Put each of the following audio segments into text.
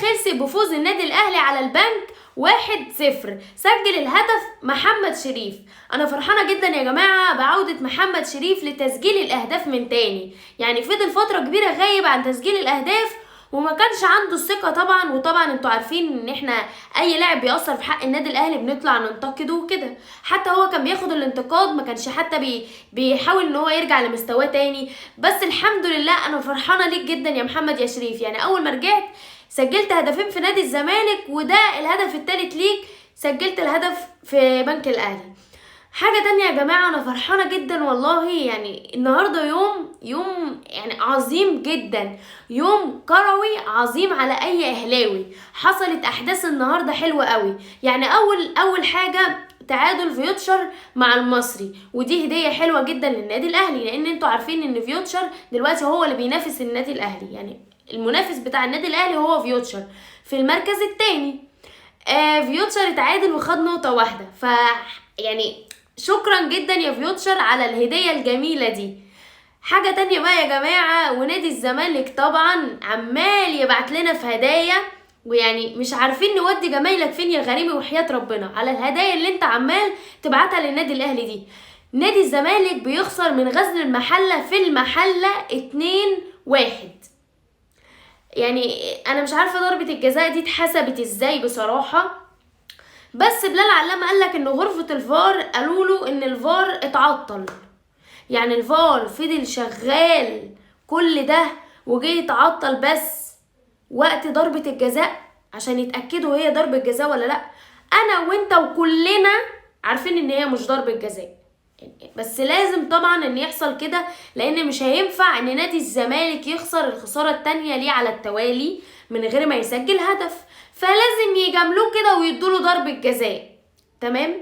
خلصت بفوز النادي الاهلي على البنك 1-0. سجل الهدف محمد شريف. انا فرحانة جدا يا جماعة بعوده محمد شريف لتسجيل الاهداف من تاني، يعني فضل فترة كبيرة غايب عن تسجيل الاهداف وما كانش عنده الثقة طبعا. وطبعا انتوا عارفين ان احنا اي لاعب بيأثر في حق النادي الاهلي بنطلع ننتقده وكده، حتى هو كان بياخد الانتقاد ما كانش حتى بيحاول ان هو يرجع لمستواه تاني. بس الحمد لله انا فرحانة ليك جدا يا محمد يا شريف، يعني اول ما رجعت سجلت هدفين في نادي الزمالك وده الهدف الثالث ليك، سجلت الهدف في بنك الاهلي. حاجة تانية يا جماعة، أنا فرحانة جدا والله، يعني النهاردة يوم يعني عظيم جدا، يوم كروي عظيم على أي أهلاوي. حصلت أحداث النهاردة حلوة قوي، يعني أول حاجة تعادل فيوتشر مع المصري، ودي هدية حلوة جدا للنادي الأهلي، لأن انتوا عارفين إن فيوتشر دلوقتي هو اللي بينافس النادي الأهلي، يعني المنافس بتاع النادي الأهلي هو فيوتشر في المركز الثاني. فيوتشر اتعادل وخد نقطة واحدة، ف يعني شكرا جدا يا فيوتشر على الهدية الجميلة دي. حاجة تانية بقى يا جماعة، ونادي الزمالك طبعا عمال يبعت لنا في هدايا، ويعني مش عارفين نودي جمايلك فين يا غريمي وحياة ربنا على الهدايا اللي انت عمال تبعتها للنادي الاهلي دي. نادي الزمالك بيخسر من غزل المحلة في المحلة 2-1. يعني انا مش عارفة ضربة الجزاء دي اتحسبت ازاي بصراحة، بس بلال علامة قالك ان غرفة الفار قالوا له ان الفار اتعطل، يعني الفار فضل شغال كل ده وجه يتعطل بس وقت ضربة الجزاء عشان يتأكدوا هي ضربة جزاء ولا لا. انا وانت وكلنا عارفين ان هي مش ضربة جزاء، بس لازم طبعا ان يحصل كده، لان مش هينفع ان نادي الزمالك يخسر الخسارة التانية ليه على التوالي من غير ما يسجل هدف، فلازم يجاملوه كده ويدوله ضربة جزاء. تمام،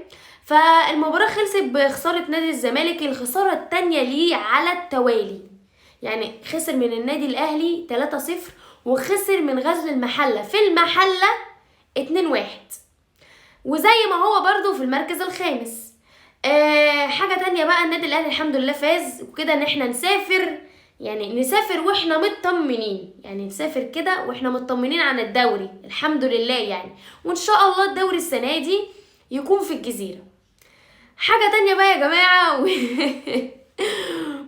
فالمباراة خلصت بخسارة نادي الزمالك، الخسارة التانية ليه على التوالي، يعني خسر من النادي الاهلي 3-0 وخسر من غزل المحلة في المحلة 2-1، وزي ما هو برضو في المركز الخامس. حاجة تانية بقى، النادي الاهلي الحمد لله فاز وكده، ان احنا نسافر، يعني نسافر واحنا مطمنين، يعني نسافر كده واحنا مطمنين عن الدوري الحمد لله يعني، وان شاء الله الدوري السنة دي يكون في الجزيرة. حاجة تانية بقى يا جماعة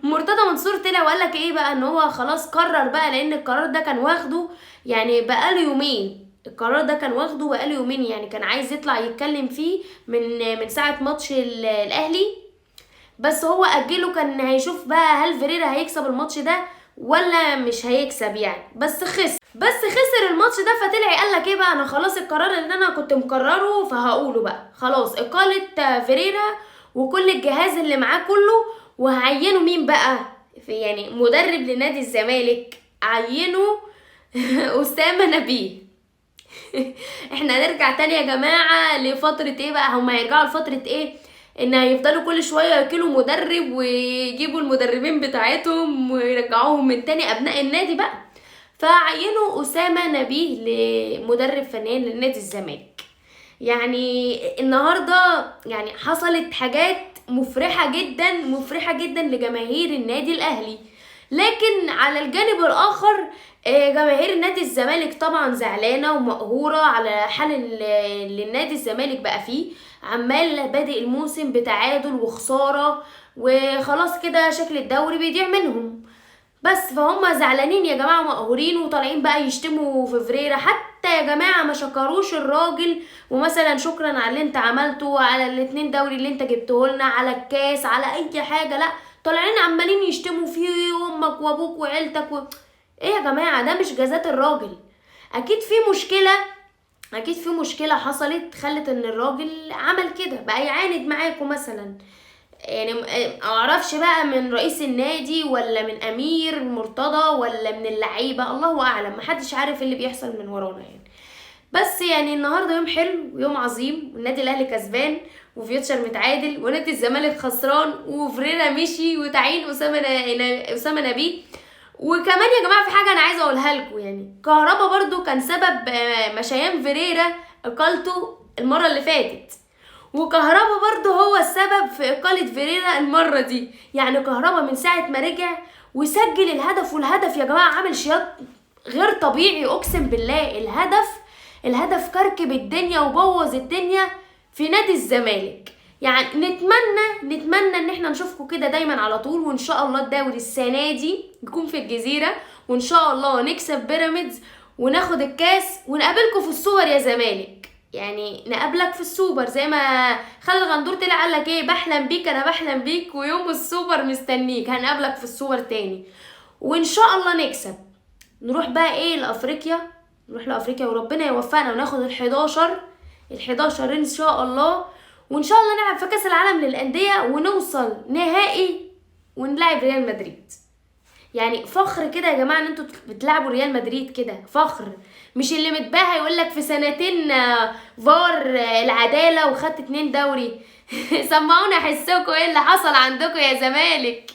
مرتضى منصور طلع وقال لك ايه بقى، ان هو خلاص قرر بقى، لان القرار ده كان واخده يعني بقاله يومين، القرار ده كان واخده بقاله يومين، يعني كان عايز يطلع يتكلم فيه من ساعة ماتش الاهلي، بس هو اجله، كان هيشوف بقى هل فيريرا هيكسب الماتش ده ولا مش هيكسب يعني، بس خسر الماتش ده. فطلع قال لك ايه بقى، انا خلاص القرار اللي انا كنت مقررة فهقوله بقى، خلاص اقاله فيريرا وكل الجهاز اللي معاه كله، وهعينه مين بقى في يعني مدرب لنادي الزمالك، عينه اسامه نبيه. احنا هنرجع تاني يا جماعة لفترة ايه بقى، هما هيرجعوا لفترة ايه، ان هيفضلوا كل شوية ياكلوا مدرب ويجيبوا المدربين بتاعتهم ويرجعوهم من تاني ابناء النادي بقى. فعينوا اسامه نبيه لمدرب فني لنادي الزمالك. يعني النهارده يعني حصلت حاجات مفرحة جدا، مفرحة جدا لجماهير النادي الاهلي، لكن على الجانب الاخر جماهير نادي الزمالك طبعا زعلانة ومقهوره على حال اللي النادي الزمالك بقى فيه، عمال بادئ الموسم بتعادل وخسارة وخلاص كده شكل الدوري بيضيع منهم بس، فهم زعلانين يا جماعة ومقهورين وطالعين بقى يشتموا في فريرة. حتى يا جماعة ما شكروش الراجل، ومثلا شكرا على اللي انت عملته، على الاتنين دوري اللي انت جبته لنا، على الكاس، على اي حاجة، لا طالعين عمالين يشتموا فيه امك وابوك وعيلتك ايه يا جماعة، ده مش جزات الراجل. اكيد في مشكلة، اكيد في مشكلة حصلت خلت ان الراجل عمل كده بقى يعاند معاكم مثلا، يعني معرفش بقى من رئيس النادي ولا من امير مرتضى ولا من اللعيبة، الله اعلم، محدش عارف اللي بيحصل من ورانا يعني. بس يعني النهارده يوم حلو ويوم عظيم، والنادي الاهلي كسبان وفيوتشر متعادل ونادي الزمالك خسران وفريرا مشي وتعيين اسامه نبيه. وكمان يا جماعة في حاجة انا عايزه اقولها لكم، يعني كهربا برضو كان سبب مشيان فيريرا اقالته المرة اللي فاتت، وكهربا برضو هو السبب في اقاله فيريرا المرة دي. يعني كهربا من ساعة ما رجع وسجل الهدف، والهدف يا جماعة عامل شياط غير طبيعي اقسم بالله. الهدف كركب الدنيا وبوظ الدنيا في نادي الزمالك. يعني نتمنى ان احنا نشوفكم كده دايما على طول، وان شاء الله الدوري السنة دي يكون في الجزيرة، وان شاء الله نكسب بيراميدز وناخد الكاس ونقابلكم في السوبر يا زمالك. يعني نقابلك في السوبر زي ما خالد غندور طلع قال لك ايه، بحلم بيك انا بحلم بيك ويوم السوبر مستنيك. هنقابلك في السوبر تاني وان شاء الله نكسب. نروح بقى ايه لافريقيا، نروح لافريقيا وربنا يوفقنا وناخد ال11 ان شاء الله، وان شاء الله نلعب في كاس العالم للاندية ونوصل نهائي ونلعب ريال مدريد. يعني فخر كده يا جماعة ان انتوا بتلعبوا ريال مدريد كده، فخر. مش اللي متباهى يقول لك في سنتين فار العدالة وخدت 2 دوري. سمعونا حسكم ايه اللي حصل عندكم يا زمالك.